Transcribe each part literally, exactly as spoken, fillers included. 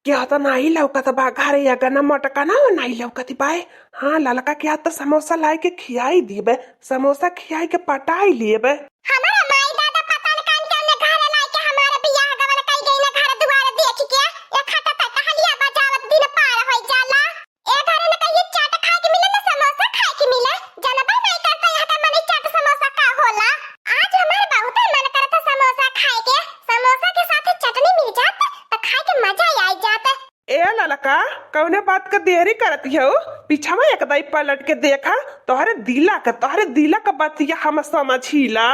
केहू त नाहीं लउकत बा घरे, अगना मोटकनवा नाहीं लउकत बाय। हाँ, ललका के हाथ त समोसा लाइ के खियाइ देबे, समोसा खियाइ के पटाइ लेबे। हमार माई दादा पता न कान के ओने घरे लाइ के हमार बियाह गवन कइ गई न, घर दुआर देखि के। एक हटा त टहलिया बजावत दिन पार होइ जाला। ए घरे न कहियो चाट खाए के मिले, न समोसा खाए के मिले। जनबे नाहीं करता यहाँ का मने चाट समोसा का होला। आज हमार बहुते मन करता समोसा खाए के। समोसा के साथे चटनी मिल जात त खाए के मजा ही आइ जात। ए ललका, कउने बात क देरी करत हउ? पीछवा एक दाई पलट के देखा, तोहरे दिला क, तोहरे दिला क बतिया हम समझीला।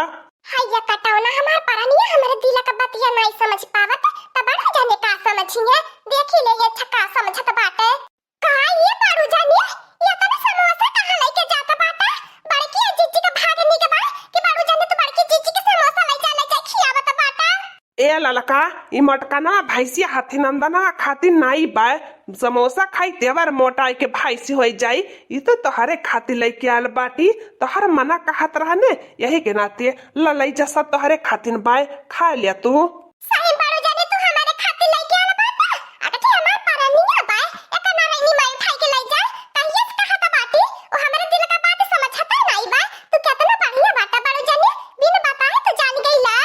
हैया कटौना, हमार परनिया हमरे दिला क बतिया नाहीं समझ पावत, त बड़ू जने का समझिहे? देखि ले ये छक्का समझत बाटे। का ये बड़ू जने, ये तने समोसा कहाँ लइके जात बाटे? बड़की जिज्जी क भाग निक बा कि बड़ू जने तू बड़की जिज्जी क समोसा लइ जा, लइ जा खियावत बाटे। ए ललका, ई मोटकनवा भैंसिया हथिनंदनवा खातिर नाई बाय। समोसा खाई तेवर मोटाई के भैंसी होइ जाई। ई तो तोहरे खातिर लइके आल बाटी। तोहर मना कहत रहने, यही के नाते ललई जसा तोहरे खातिर बाय, खा लिया तू। सही बड़ू जने तू हमारे खातिर लइके आल बाटा। अगठी हमार परनिया बाय, एकर नारंगी माई उठाई के लइ जाए। कहिए से कहत बाटी, ओ हमरे दिल का बात समझता नाई बाय। तू केतना बढ़िया बाटा बड़ू जने, बिन बताए तू जान गइला।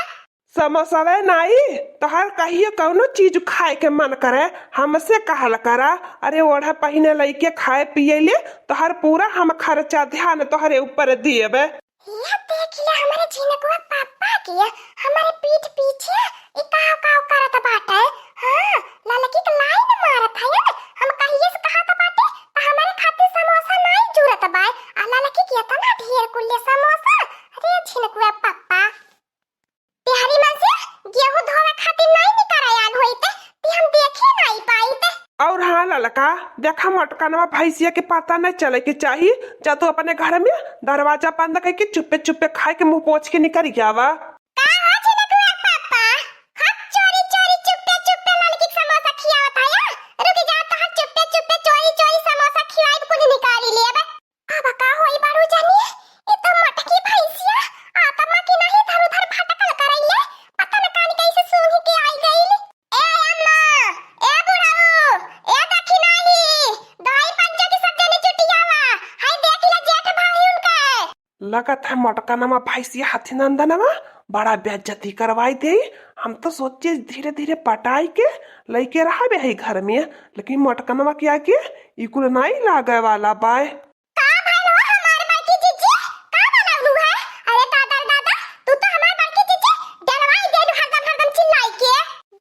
समोसवे नाई, तोहर कहियो कउनो चीज खाए के मन करे, हमसे कहल करा। अरे ओढ़े पहिने लइके खाए पिए ले, तोहर पूरा हम खर्चा ध्यान तोहरे ऊपर दिएबे। ये देख ले हमरे झिनकुआ पापा के, हमरे पीठ पीछे ई काव काव करत बाटे। हाँ, ललकी के लाइन मारत है। हम कहिए से कहत बाटे, त हमरे खातिर समोसा नाई जुरत बाय। आ ललकी के एतना ढेर कुल्ले समोसा, अरे झिनकुआ पापा। बिहारी मन से गेहूं धोवे खातिर नाई निकरायल होइत, ती हम देखे नाई पाइत। और हाँ ललका, देखा मोटकनवा भैंसिया के पता नहीं चले के चाही। जा तू अपने घर में दरवाजा बंद करके चुप्पे चुप्पे खाए के मुंह पोछ के निकल जावा। का हो झिनकुआ पापा, हम चोरी चोरी चुप्पे चुप्पे ललकी के समोसा खियावत हया? रुक जा, तोहर चुप्पे चुप्पे चोरी चोरी समोसा खियाई कुल निकाली लेब। अब का होई बड़ू जनी, ई तो मोटकी भैंसिया आत्मा की नहीं इधर उधर भटकल करैले, पता न कान कैसे सूंघ के आई गइल। ए अम्मा, ए बुढ़ऊ, ए दखिनाही, दाई पंचो की सब जने जुटियावा, हाय देख ले जेठ भाई उनका। लगत है मोटकनवा भैंसिया हथिनंदनवा बड़ा बेइज्जती करवाई दे। हम तो सोचे धीरे धीरे पटाई के लइके रहबे है घर में, लेकिन मोटकनवा के आगे ई कुल नाई लागे वाला बाय। का भइल हो हमार बड़की जिज्जी? का बोलवलू है? अरे दादा रे दादा, तू तो हमार बड़की जिज्जी डरवाई देलू हरदम हरदम चिल्लाई के।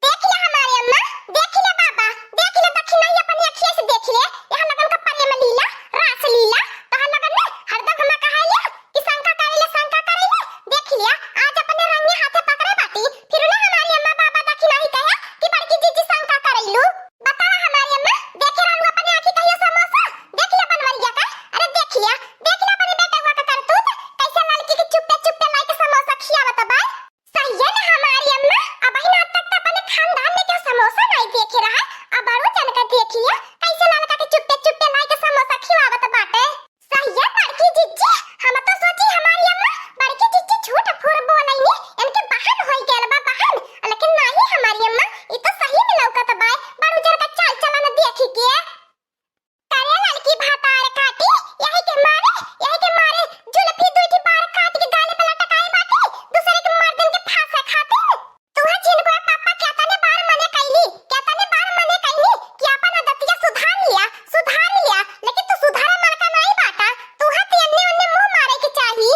देख ले हमारे अम्मा, देख ले बाबा, देख ले दखिनाही अपने अखिया से देख ले। यहाँ लगन का प्रेम लीला, रास लीला, तोहर लगन में हरदम हमें कहाई ले कि शंका करे ले, शंका करे ले। देख लिया, आज अपने रंगे हाथे पकड़े बाटी, फिर ना हमारी अम्मा बाबा दखिनाही कहे कि बड़की जिज्जी शंका करैलू। बतावा हमारी अम्मा, देखे रहलू अपने आँखी कहियो समोसा? देख लिया बनवरिया का? अरे देख लिया, देख लिया अपने बेटवा का करतूत, कैसे लड़की के चुप्पे चुप्पे लाई के समोसा खियावत बा। सहिए ना हमारी अम्मा, अबहिन आज तक त अपने खानदान में केहू समोसा नाई देखे रहा, अब बड़ू जन का देखिए, कैसे ललका के चुप्पे चुप्पे लाई के समोसा खियावत बाटे। सहिए बड़की जिज्जी, हम तो सोची हमारी अम्मा बड़की जिज्जी झूठ फूर बोलैनी, इनके बहन होई गयल बा बहन, लेकिन नाही हमारी अम्मा, ई तो सही में लौकत बाय, बड़ू जन का चाल चलन देखी के। करे ललकी भातार काटी, यही के मारे, यही के मारे जुल्फी दुई ठी बार काट के गाले पे लटकाए बाटी, दूसरे के मर्दन के फांसे खातिर। तुहे झिनकुआ पापा केतने बार मने कइली, केतने बार मने कइली कि आपन आदतिया सुधार लिया, सुधार लिया, लेकिन तू सुधारे मन का नाई बाटा। तुहे तो एन्ने ओन्ने मुंह मारे के चाही।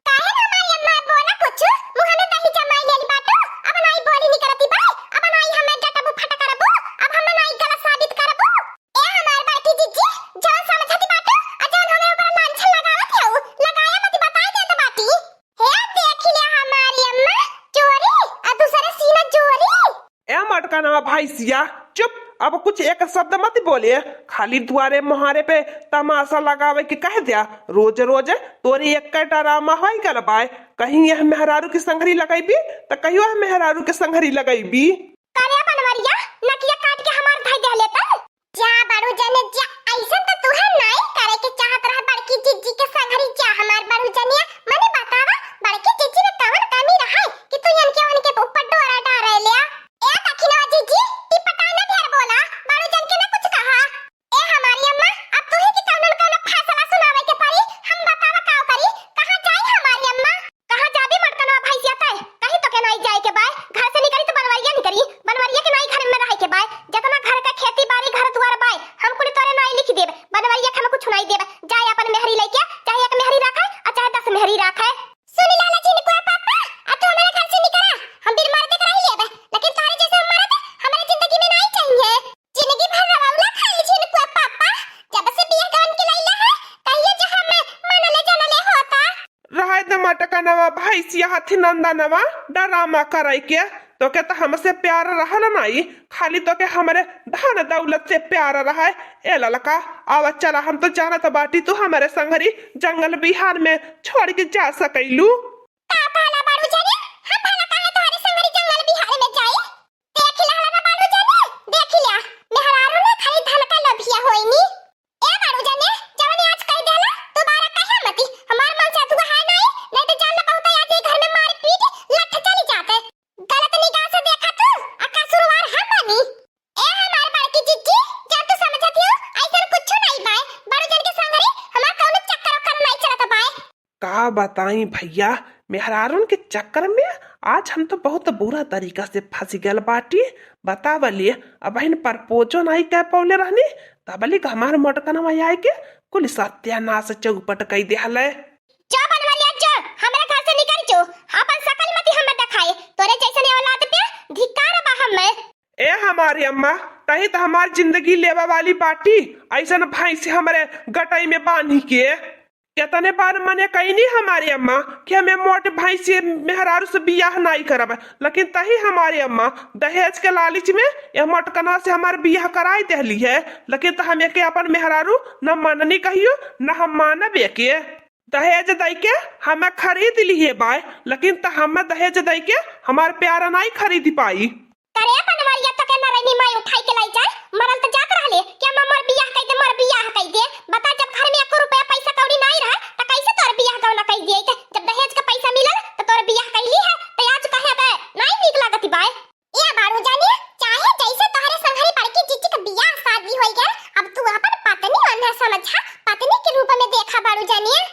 काहे ना हमारी अम्मा बोला कुछ, मुंह में दही जमाई लेली बाटू, अब नाई बोली निकरती बाई, अब नाई हमें डटबू फटकरबू, अब हमें नाई गलत साबित करबू। ए हमार बड़की जिज्जी, जौन समझती बाटू, आ जौन हमरे ऊपर लांछन लगावत हऊ, लगाया मत, बताई देत बाटी। हे देख ले हमारी अम्मा, चोरी, आ दूसरे सीना जोरी। ए मोटकनवा भैंसिया, चुप, अब कुछ एक शब्द मत बोले, खाली दुआरे मुहारे पे तमाशा लगावे के कह द्या। रोज रोज तोरी एक ड्रामा होई गल बाय, कहीं यह मेहरारू के संघरी लगैबी, त कहियो यह मेहरारू के संघरी लगैबी। करे बनवरिया, नकिया काट के हमार धई देहले त। जा बड़ू जने जा, ऐसन त तुहे नाई करे के चाहत रहे बड़की जिज्जी के संघरी। जा हमार बड़ू जनिया, मने बतावा बड़की जिज्जी में कवन कमी रहे कि तू इनके उनके ऊपर डोरा डारे लिया? ए दखिनवा जिज्जी, टिपटाना ढेर बोला, बड़ू मटकनवा, भैंसिया, हथी नंदनवा, डरामा करे के। तोके त हमसे प्यार रहल नाई, खाली तोके हमरे धन दौलत से प्यार रहे। ए ललका, आवा चला, हम तो जानत बाटी तू हमरे संगरी जंगल बिहार में छोड़ के जा सकैलू। का कहला बाड़ू जाने? हम भला काहे तोहरे संगरी जंगल बिहार में जाई? देखि लिहला ना बाड़ू जाने, देखि लिया, मेहरारू ना खाली धन का लोभिया होइनी। ए बाड़ू जाने, जवन आज कह देला, दोबारा कहे मती। हमार मन से अथुआ है नहीं, नहीं तो जान ला बहुत आज ये घर में मारपीट, लठ चली जाते। गलत निगाह से देखा तू, आ कसूरवार हम बनी। ए हमार बड़की जिज्जी, जब तू समझत हो, ऐसन कुछ नहीं बाय। बाड़ू जान के संगरी हमार कौनो चक्कर ओक्कर नहीं चलत बाय। का बताई भैया, मेहरारून के चक्कर में आज हम तो बहुत बुरा तरीका से फंस गल बाटी। बतावलिए, अबहिन प्रपोजो नाई कह पौले रहनी, तबले हमार मोटकनवा आए के कुल सत्यानाश चौपट कई देहले। जो बनवलिया जो, हमरा घर से निकल जो, अपन शकल मती हमें देखाए, तोरे जैसन औलाद पे धिक्कार बा हमें। ए हमारी अम्मा, तही तो हमार जिंदगी लेवा वाली बाटी, ऐसन भैंस हमरे गटई में बांधी के। केतने बार मने कईनी हमारी अम्मा कि हमें मोट भैंस से मेहरारू से बियाह नाई करब, लेकिन तही हमारी अम्मा दहेज के लालच में यह मोटकनवा से हमार बियाह कराई देहली है। लेकिन त हम एके अपन मेहरारू न माननी कहियो, न हम मानब एके। दहेज दई के हमें खरीद लिहे बाय, लेकिन त हमें दहेज दई के हमार प्यार नाई खरीद पाई। करे बनवरिया, तो के नरैनी माई उठाई के लाई जाए, मरल तो जात रहले कि हम मोर बियाह कई दे, मोर बियाह कई दे। बता, जब घर में एको रुपया पैसा कौड़ी नाई रहे, तो कैसे तोर बियाह गौना कई दिए? जब दहेज का पैसा मिलल, तो तोर बियाह कैली है, तो आज कहे बे नाई नीक लागत बाय। ए बाड़ू जानिए, चाहे जैसे तोहरे संघरी बड़की जिज्जी के बियाह शादी होई गए, अब तू अपन पत्नी वाला समझा, पत्नी के रूप में देखा बाड़ू जानिए।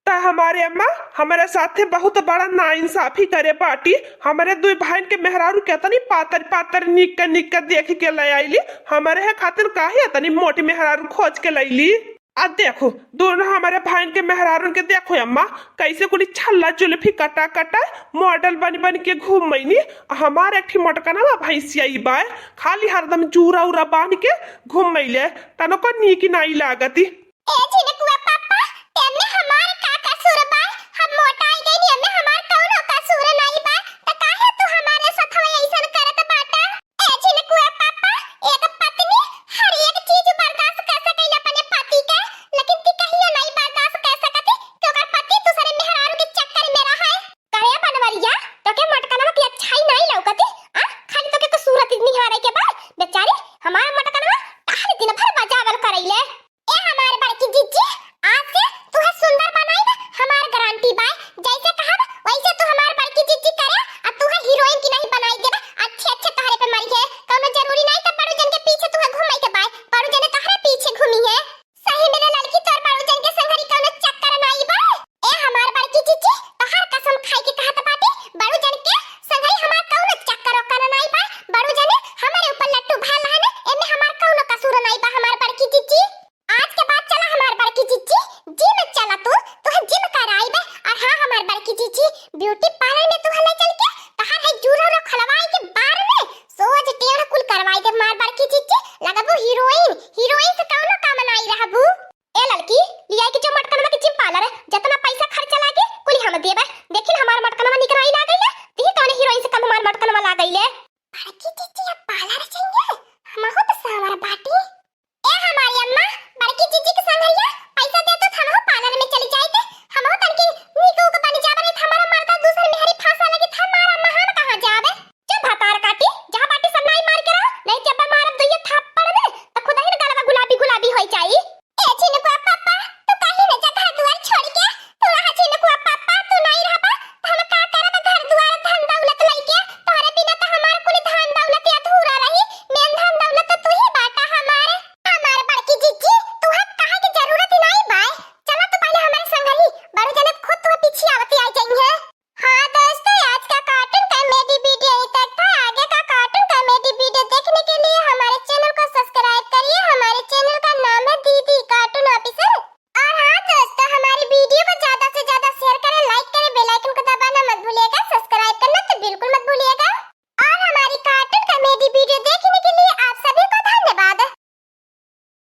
त हमारे अम्मा, हमरे साथे बहुत बड़ा नाइंसाफी करे बाटी। हमरे दुई भाइन के मेहरारू केतनी पातर पातर निक के निक के देख के ले आइली, हमरे है खातिर काहे इतनी मोटी मेहरारू खोज के लैली? आ देखो, दोनों हमरे भाइन के मेहरारून के देखो अम्मा, कैसे कुली छल्ला जुल्फी कटा कटा मॉडल बन बन के घूम मैनी। हमार एक ठी मोटकनवा भैंसिया ई बाय, खाली हरदम जूरा उरा बांध के घूम मैले, तनको नीक नाई लागती। ए झिनकू,